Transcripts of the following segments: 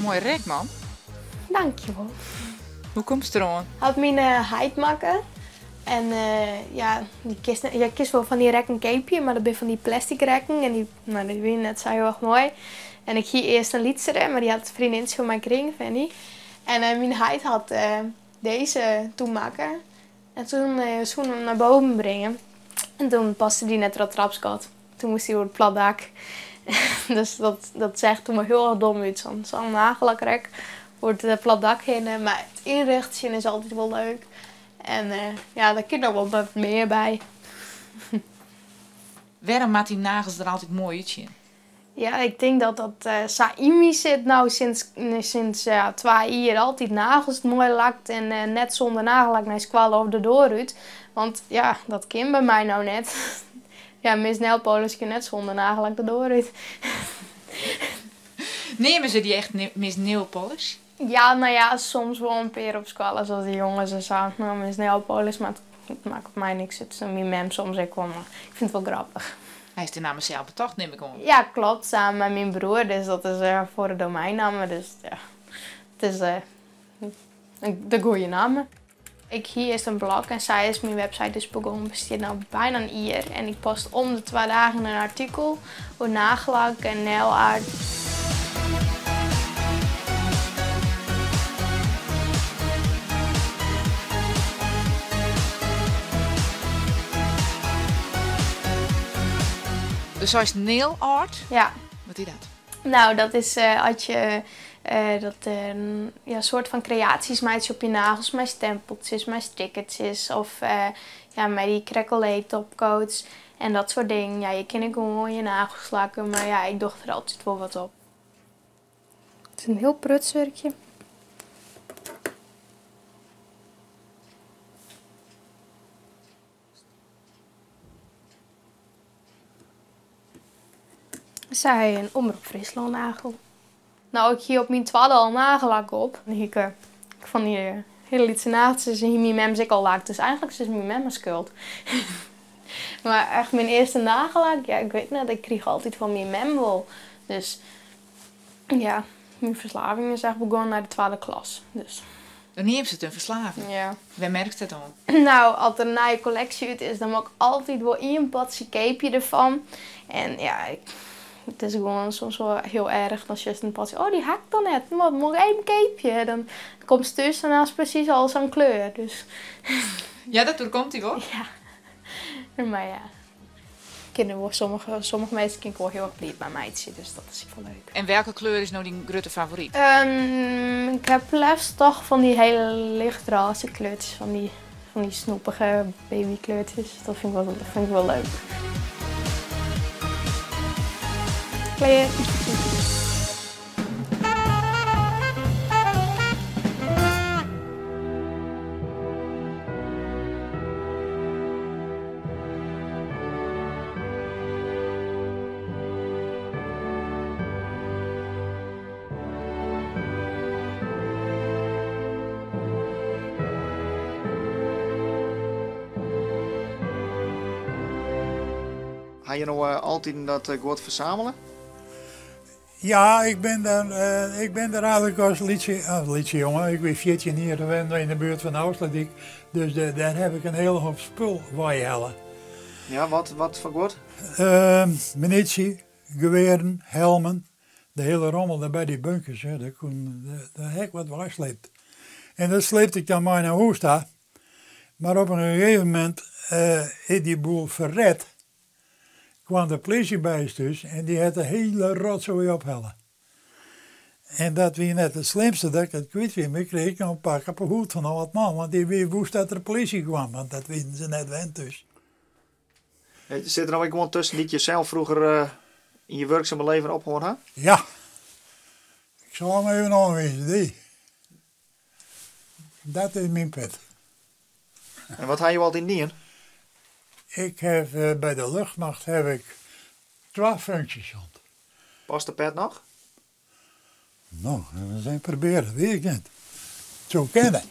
Moai rek, man. Dankjewol. Hoe komst deroan? Hat myn heit makke. En ja, dy kinst, ja, kinst wol fan dy rekken keapje, mar dat binne fan dy plastic rekken en dy, no, dy wiene net sa hiel erch moai. En ik hie earst in lytsere, mar dy hat in freondintsje fan my krigen, Fanny. En myn heit hat dizze toen makke. En toen soene we him nei boven bringe. En toen paste dy net troch it trapsgat. Toen moast hy oer it plat dak. Dus dat, dat seach toen wol hiel erch dom út, sa'n sa'n nagellakrek oer it plat dak hinne. Mar it ynrjochtsjen is altyd wol leuk. En ja, dêr kin noch wol wat mear by. Wêrom moat dyn nagels der altyd moai útsjen? Ja, ik tink dat dat sa yn my sit no sinds, sinds ja, twa jier. Altyd nagels moai lakt en net sûnder nagellak nei skoalle of de doar út. Want ja, dat kin by my no net. Ja, Miss Nailpolish kin net sûnder nagellak de doar út. Neame se dy echt Miss Nailpolish? Ja, no ja, soms wol in pear op skoalle, sa as de jonges en sa. No, Miss Nailpolish, mar it makket my niks út. Myn mem soms ek wol, mar ik fyn it wol grappich. Hy is de namme sels betocht, nim ik oan. Ja, klopt, samen mei myn broer, dus dat is foar de domeinnamme, dus ja, it is de goede namme. Ik hie earst in blog en sa is myn website dus begûn. Bestiet no byna in jier en ik post om de twa dagen in artikel oer nagellak en nail art. Do seist nail art? Ja. Wat is dat? Nou, dat is as je dat ja, soart fan kreaasjes meitsje op je nagels mei stempeltsjes, mei stickertsjes of ja, mei dy craquelé topcoats en dat soart dingen. Ja, je kinne gewoan je nagels lakke, mar ja, ik doch der altyd wol wat op. It is in hiel prutswurkje. Sa ha je in Omrop Fryslân nagel. No, ik hie op myn twadde al nagellak op. Dan hie ik fan dy hiele lytse nageltsjes en hie myn mem se ek al lakt. Dus eigenlik is it myn memme skuld. Mar echt myn earste nagellak, ja, ik wit net. Ik krige altyd fan myn mem wol. Dus ja, myn ferslaving is echt begûn nei de twadde klas. Dus. Dan neamst it in ferslaving. Ja. Wêr merkst dat oan? No, as der in nije kolleksje út is, dan wol ik altyd wol ien potsje keapje derfan. En ja, ik, it is gewoan soms wol hiel erch. Dan sjochst in potsje, oh, dy ha ik noch net. Mol ik even keapje? Dan komst thús en dan is it presys al sa'n kleur. Dus. Ja, dat oerkomt dy wol? Ja. Mar ja, kinne wol sommige, sommige minsken kin ik wol hiel erch bliid mei meitsje, dus dat is ek wol leuk. En welke kleur is no dyn grutte favoryt? Ik ha it leafst toch fan dy hiele lichtrôze kleurtsjes, fan dy snoepige babykleurtsjes. Dat fyn ik wol, dat fyn ik wol leuk. Klear. Ha je no altiten dat guod fersamele? Ja, ik bin der, ik bin der eigenlik as lytse, as lytse jonge, ik wie 14 jier, toen wennen we yn de buert fan de Ofslútdyk, dus dêr heb ik in hele hoop spul weihelle. Ja, wat, wat foar guod? Munysje, gewearen, helmen, de hiele rommel dêr by dy bunkers, ja, dêr koenen, dêr ha ik wat weisleept. En dat sleepte ik dan mei nei hûs ta, mar op in gegeven momint is dy boel ferret. Kwam de plysje by ús thús en dy hat de hiele rotsoai ophelle. En dat wie net it slimste dat ik it kwyt wie, mar ik krige ek noch in pak op 'e hûd fan de âld man, want dy wie woest dat der plysje kwam, want dat wienen se net wend thús. Sit der no ek guon tusken dy't je sels froeger yn je wurksame leven ophân ha? Ja, ik sil him even oanwize, dy. Dat is myn pet. En wat ha jo altyd dien? Ik heb, by de luchtmacht heb ik twa funksjes hân. Past de pet noch? No, we ris even probearje, wit ik net. It soe kinne.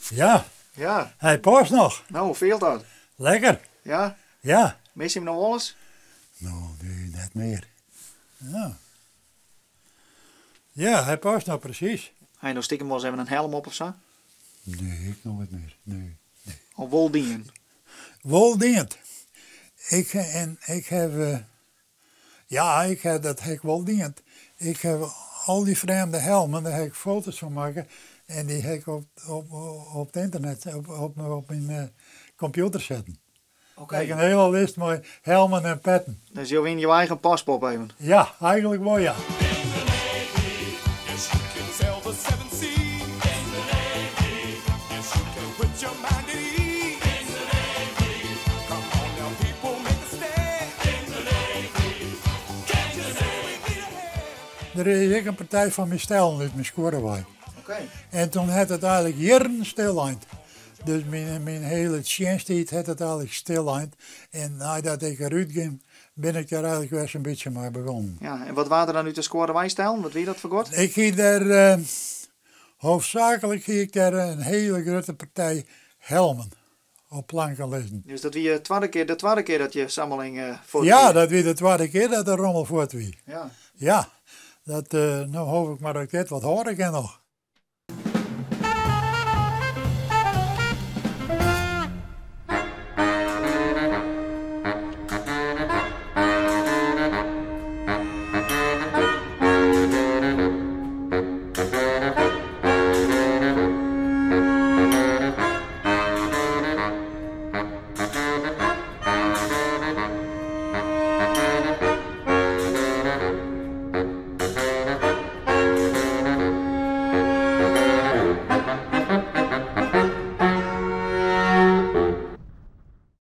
Ja. Ja. Hy past noch. No, hoe fielt dat? Lekker. Ja? Ja. Mis je him noch wolris? No, nee, net mear. Ja. Ja, hy past noch presys. Ha je no stikem wolris even in helm op of sa? Nee, ik noait mear. Nee. Of wol dien? Wol dien. Ik, en ik haw, ja, ik haw, dat ha ik wol dien. Ik haw al dy frjemde helmen, dêr ha ik foto's fan makke en dy ha ik op it ynternet, op myn kompjûter setten. Oké. Ik in hiele list mei helmen en petten. Dus jo wiene jo eigen paspop even? Ja, eigentlik wol, ja. Yes, you can sail the seven seas. Yes, you can put your mind at ease. Come on now, people, make a stand. Can't you see we need a hand? Der is ek in partij fan myn stellen út myn skuorre wei. Oké. En doe hat it eigentlik jierren stillein. Dus myn hiele tsjinsttiid hat it eigentlik stillein. En neidat ik derút gyng, bin ik dêr eigentlik wer sa'n bytsje mei begûn. Ja, en wat waard der dan út de skuorre wei stellen? Wat wie dat foar guod? Ik hie dêr, hoofdzakelijk hie ik dêr in hiele grutte partij helmen op planken lizzen. Dus dat wie de twadde kear dat je sammeling fuort Ja, wie? dat wie de twadde kear dat de rommel fuort wie. Ja. Ja, dat, no hoopje ik mar dat ik dit wat hâlde kin noch.